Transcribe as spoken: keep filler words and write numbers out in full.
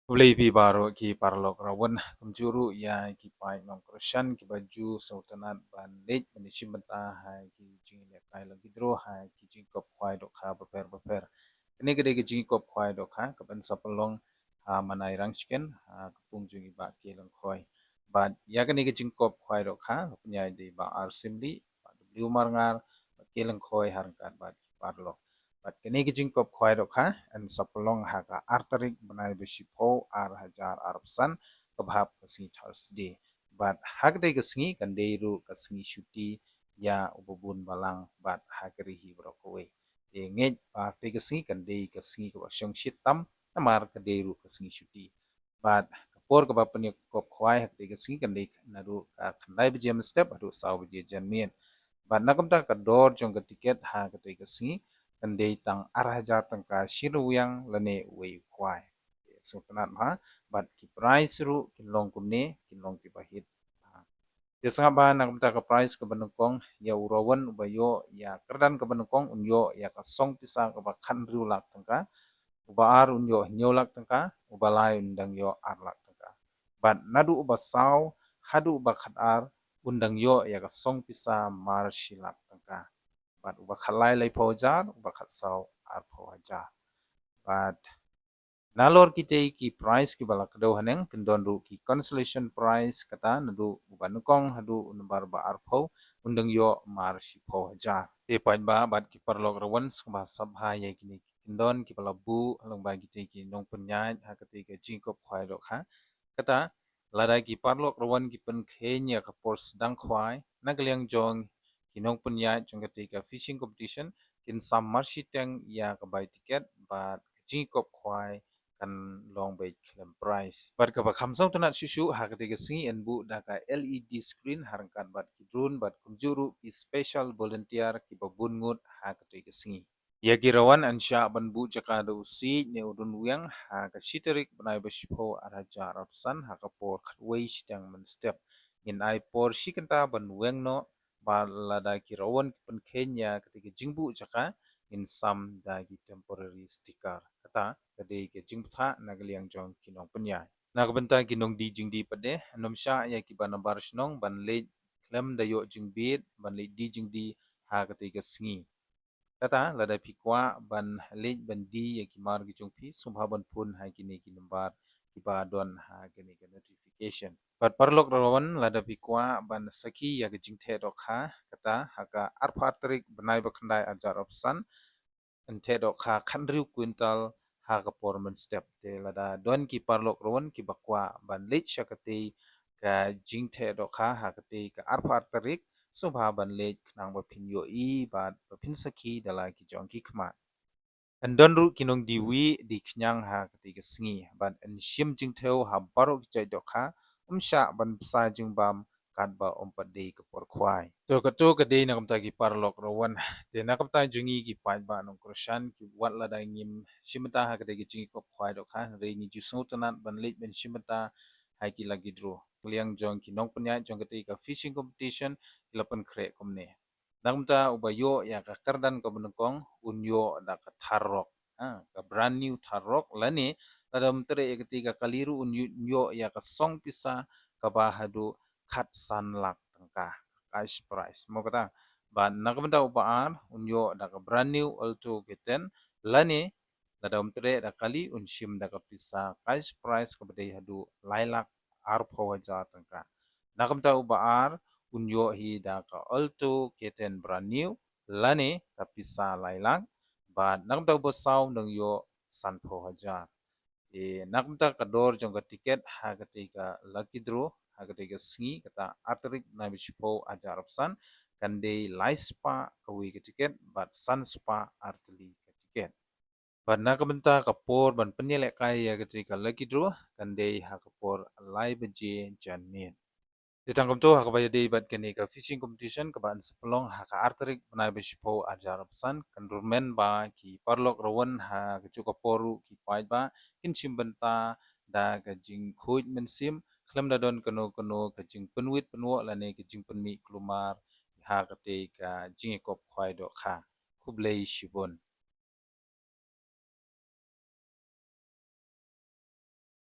Khublei phi baroh ki paralok rawan, kumjuh ruh ïa ki paid nongkyrshan kiba ju sngewtynnat ban leit ban ïashim bynta ha ki jingïalehkai lucky draw ha ki jingkop khwai dohkha bapher bapher. Kane ka dei ka jingkop khwai dohkha kaban sa pynlong ha Manai Rangshken, ha ka pung jong i Bah K Lyngkhoi. Bad ïa kane ka jingkop khwai dohkha la pynïaid da i Bah R Syiemlieh, Bah W Marngar, Bah K Lyngkhoi ha ryngkat bad ki paralok. Bad kane ka jingkop khwai dohkha yn sa pynlong ha ka ar tarik bnai ba shiphew, ar hajar arphew san, kaba hap ka sngi Thursday. Bad ha katei ka sngi kan dei ruh ka sngi shuti ïa uba bun balang bad ha ka ri hi baroh kawei. Te ngeit ba katei ka sngi kan dei ka sngi kaba shongshit tam namar ka dei ruh ka sngi shuti. Bad ka por kaba pynïakop khwai ha katei ka sngi kan dei naduh ka khyndai baje mynstep haduh saw baje janmiet. Bad na kumta ka dor jong ka tiket ha katei ka sngi kan dei tang ar hajar tyngka shi ryngwiang lane uwei u khwai. Sngewtynnat bha, bad ki prize ruh kin long kumne, kin long kiba hit. Te sngap bha, na kumta ka prize kaba nyngkong ïa u rawan uba ïoh ïa ka kyrdan kaba nyngkong un ïoh ïa ka song pisa kaba khathynriew lak tyngka, uba ar un ïoh hynñiew lak tyngka, uba lai un dang ïoh ar lak tyngka. Bad naduh uba saw haduh uba khatar un dang ïoh ïa ka song pisa mar shi lak tyngka. Bad uba khatlai laiphew hajar, uba khatsaw arphew hajar. Bad nalor kitei ki prize kiba la kdew haneng, kin don ruh ki consolation prize, kata naduh uba nyngkong haduh u nombar ba arphew un dang ïoh mar shiphew hajar. Te paidbah bad ki paralok rawan, sngewbha sngap bha ïa kine ki kyndon kiba la buh lyngba kitei ki nongpynïaid ha katei ka jingkop khwai dohkha. Kata lada ki paralok rawan ki pynkheiñ ïa ka por sdang khwai na ka liang jong ki nongpynïaid jong katei ka fishing competition, kin sam mar shiteng ïa ka bai tiket bad ka jingkop khwai kan long beit khlem prize. Bad kaba kham sngewtynnat shuh shuh ha katei ka sngi yn buh da ka L E D screen ha ryngkat bad ki drone bad kumjuh ruh ki special volunteer kiba bun ngut ha katei ka sngi. Ïa ki rawan yn shah ban buh jaka da u siej ne u dunwiang ha ka shi tarik bnai ba shiphew, ar hajar arphew san, ha ka por khatwei shiteng mynstep. Ngin ai por shi kynta ban weng noh, bad lada ki rawan ki pynkheiñ ïa katei ka jingbuh jaka, ngin sam da ki temporary sticker. Kata ka dei ka jingbthah na ka liang jong ki nongpynïaid. Na ka bynta ki nongdie jingdie pat de, ym shah ïa kiba nabar shnong ban leit khlem da ïoh jingbit ban leit die jingdie ha katei ka sngi. Kata lada phi kwah ban leit ban die ïa ki mar ki jong phi, sngewbha ban phone ha kine ki nombar kiba don ha kane ka notification. Bad paralok rawan, lada phi kwah ban sakhi ïa ka jingtheh dohkha, kata ha ka arphew tarik bnai ba khyndai, ar hajar arphew san, yn theh dohkha khathynriew kwintal ha ka por mynstep. Te lada don ki paralok rawan kiba kwah ban leit sha katei ka jingtheh dohkha ha katei ka arphew tarik, sngewbha ban leit khnang ba phin ïohi bad ba phin sakhi da la ki jong ki khmat. Yn don ruh ki nongdie wieh die khñiang ha katei ka sngi bad yn shim jingthew ha baroh ki jait dohkha, ym shah ban bsa jingbam katba ym pat dei ka por khwai. To kato ka dei na ka bynta ki paralok rawan. Te na ka bynta jong ngi ki paidbah nongkyrshan, ki, wat lada ngim shim bynta ha katei ka jingkop khwai dohkha, hynrei ngi ju sngewtynnat ban leit ban shim bynta ha ki lucky draw. Ka liang jong ki nongpynïaid jong katei ka fishing competition ki la pynkhreh kumne. Na ka bynta uba ïoh ïa ka kyrdan kaba nyngkong un ïoh da ka Thar Roxx. Ha, ka brand new Thar Roxx, lane lada ym treh ïa katei ka kali ruh un ïoh, ïoh ïa ka song pisa kaba haduh khatsan lak tyngka, cash prize. Mo kata. Bad na ka bynta uba ar un ïoh da ka brand new Alto K ten, lane lada ym treh da kali un shim da ka pisa cash prize kaba dei haduh lai lak arphew hajar tyngka. Na ka bynta uba ar un ïoh hi da ka Alto K ten brand new lane ka pisa lai lak. Bad na ka bynta uba saw un dang ïoh sanphew hajar. Te na ka bynta ka dor jong ka tiket ha katei ka lucky draw ha katei ka sngi, kata ar tarik bnai ba shiphew, ar hajar arphew san, kan dei lai spah kawei ka tiket bad san spah ar tylli ka tiket. Bad na ka bynta ka por ban pynïalehkai ïa katei ka lucky draw kan dei ha ka por lai baje janmiet. Te tang kumto, ha kaba ïadei bad kane ka fishing competition kaba yn sa pynlong ha ka ar tarik bnai ba shiphew, ar hajar arphew san, kan rymmen ba ki paralok rawan ha kajuh ka por ruh ki paidbah kin shim bynta da ka jingkhuid mynsiem khlem da don kano kano ka jingpynwit pynwoh lane ka jingpynmih kulmar ha katei ka jingïakop khwai dohkha. Khublei shibun.